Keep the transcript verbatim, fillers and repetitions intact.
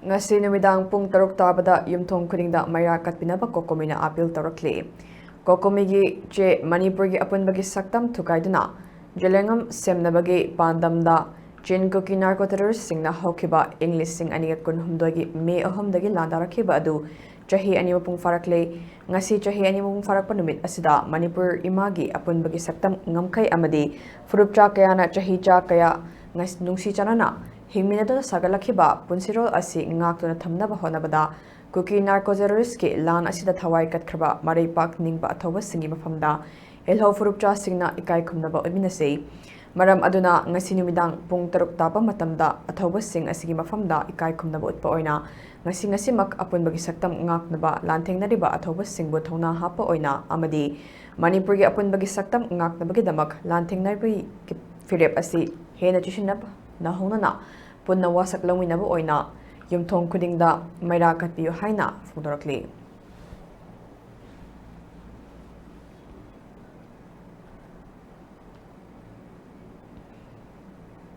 ꯉꯁꯤ ꯅꯨꯃꯤꯗꯥꯡ ꯄꯨꯡ ꯇꯔꯨꯛ ꯇꯥꯕꯗ ꯌꯨꯝꯊꯣꯡ ꯈꯨꯗꯤꯡꯗ ꯃꯩꯔꯥ ꯀꯠꯄꯤꯅꯕ ꯀꯣꯀꯣꯃꯤꯅ ꯑꯥꯄꯤꯜ ꯇꯧꯔꯛꯂꯤ꯫ ꯀꯣꯀꯣꯃꯤꯒꯤ ꯆꯦ ꯃꯅꯤꯄꯨꯔꯒꯤ ꯑꯄꯨꯟꯕꯒꯤ ꯁꯛꯇꯝ ꯊꯨꯒꯥꯏꯗꯨꯅ ꯖꯦꯂꯦꯡꯉꯝ ꯁꯦꯝꯅꯕꯒꯤ ꯄꯥꯟꯗꯝꯗ ꯆꯤꯟ ꯀꯨꯀꯤ ꯅꯥꯔꯀꯣ ꯇꯦꯔꯣꯔꯤꯁꯁꯤꯡꯅ ꯍꯧꯈꯤꯕ ꯏꯪ ꯂꯤꯁꯤꯡ ꯑꯅꯤꯒ ꯀꯨꯟꯍꯨꯝꯗꯣꯏꯒꯤ ꯃꯦ ꯑꯍꯨꯝꯗꯒꯤ ꯂꯥꯟꯗꯥꯔꯛꯈꯤꯕ ꯑꯗꯨ ꯆꯍꯤ ꯑꯅꯤ ꯃꯄꯨꯡ ꯐꯥꯔꯛꯂꯦ꯫ ꯉꯁꯤ ꯆꯍꯤ ꯑꯅꯤ ꯃꯄꯨꯡ ꯐꯥꯔꯛꯄ ꯅꯨꯃꯤꯠ ꯑꯁꯤꯗ ꯃꯅꯤꯄꯨꯔ ꯏꯃꯥꯒꯤ ꯑꯄꯨꯟꯕꯒꯤ ꯁꯛꯇꯝ, ꯉꯝꯈꯩ ꯑꯃꯗꯤ ꯐꯨꯔꯨꯞꯆꯥ ꯀꯌꯥꯅ ꯆꯍꯤ ꯆꯥ ꯀꯌꯥ ꯉꯁ-, ꯅꯨꯡꯁꯤ ꯆꯥꯟꯅꯅ ꯍꯤꯡꯃꯤꯟꯅꯗꯨꯅ ꯁꯥꯒꯠꯂꯛꯈꯤꯕ ꯄꯨꯟꯁꯤꯔꯣꯜ ꯑꯁꯤ ꯉꯥꯛꯇꯨꯅ ꯊꯝꯅꯕ ꯍꯣꯠꯅꯕꯗ ꯀꯨꯀꯤ ꯅꯥꯔꯀꯣ ꯇꯦꯔꯣꯔꯤꯁꯀꯤ ꯂꯥꯟ ꯑꯁꯤꯗ ꯊꯋꯥꯏ ꯀꯠꯈ꯭ꯔꯕ ꯃꯔꯩ ꯄꯥꯛꯅꯤꯡꯕ ꯑꯊꯧꯕꯁꯤꯡꯒꯤ ꯃꯐꯝꯗ ꯏꯜꯍꯧ ꯐꯨꯔꯨꯞꯆꯥꯁꯤꯡꯅ ꯏꯀꯥꯏ ꯈꯨꯝꯅꯕ ꯎꯠꯃꯤꯟꯅꯁꯤ꯫ ꯃꯔꯝ ꯑꯗꯨꯅ ꯉꯁꯤ ꯅꯨꯃꯤꯗꯥꯡ ꯄꯨꯡ ꯇꯔꯨꯛ ꯇꯥꯕ ꯃꯇꯝꯗ ꯑꯊꯧꯕꯁꯤꯡ ꯑꯁꯤꯒꯤ ꯃꯐꯝꯗ ꯏꯀꯥꯏ ꯈꯨꯝꯅꯕ ꯎꯠꯄ ꯑꯣꯏꯅ ꯉꯁꯤ ꯉꯁꯤꯃꯛ ꯑꯄꯨꯟꯕꯒꯤ ꯁꯛꯇꯝ ꯉꯥꯛꯅꯕ ꯂꯥꯟꯊꯦꯡꯅꯔꯤꯕ ꯑꯊꯧꯕꯁꯤꯡꯕꯨ ꯊꯧꯅꯥ ꯍꯥꯞꯄ ꯑꯣꯏꯅ ꯑꯃꯗꯤ ꯃꯅꯤꯄꯨꯔꯒꯤ ꯑꯄꯨꯟꯕꯒꯤ ꯁꯛꯇꯝ ꯉꯥꯛꯅꯕꯒꯤꯗꯃꯛ ꯂꯥꯟꯊꯦꯡꯅꯕꯒꯤ ꯐꯤꯔꯦꯞ ꯑꯁꯤ ꯍꯦꯟꯅ ꯆꯨꯁꯤꯟꯅꯕ ꯅꯧꯍꯧꯅꯅ ꯄꯨꯟꯅ ꯋꯥꯁꯛ ꯂꯧꯃꯤꯟꯅꯕ ꯑꯣꯏꯅ ꯌꯨꯝꯊꯣꯡ ꯈꯨꯗꯤꯡꯗ ꯃꯩꯔꯥ ꯀꯠꯄꯤꯌꯨ ꯍꯥꯏꯅ ꯐꯣꯡꯗꯣꯔꯛꯂꯤ꯫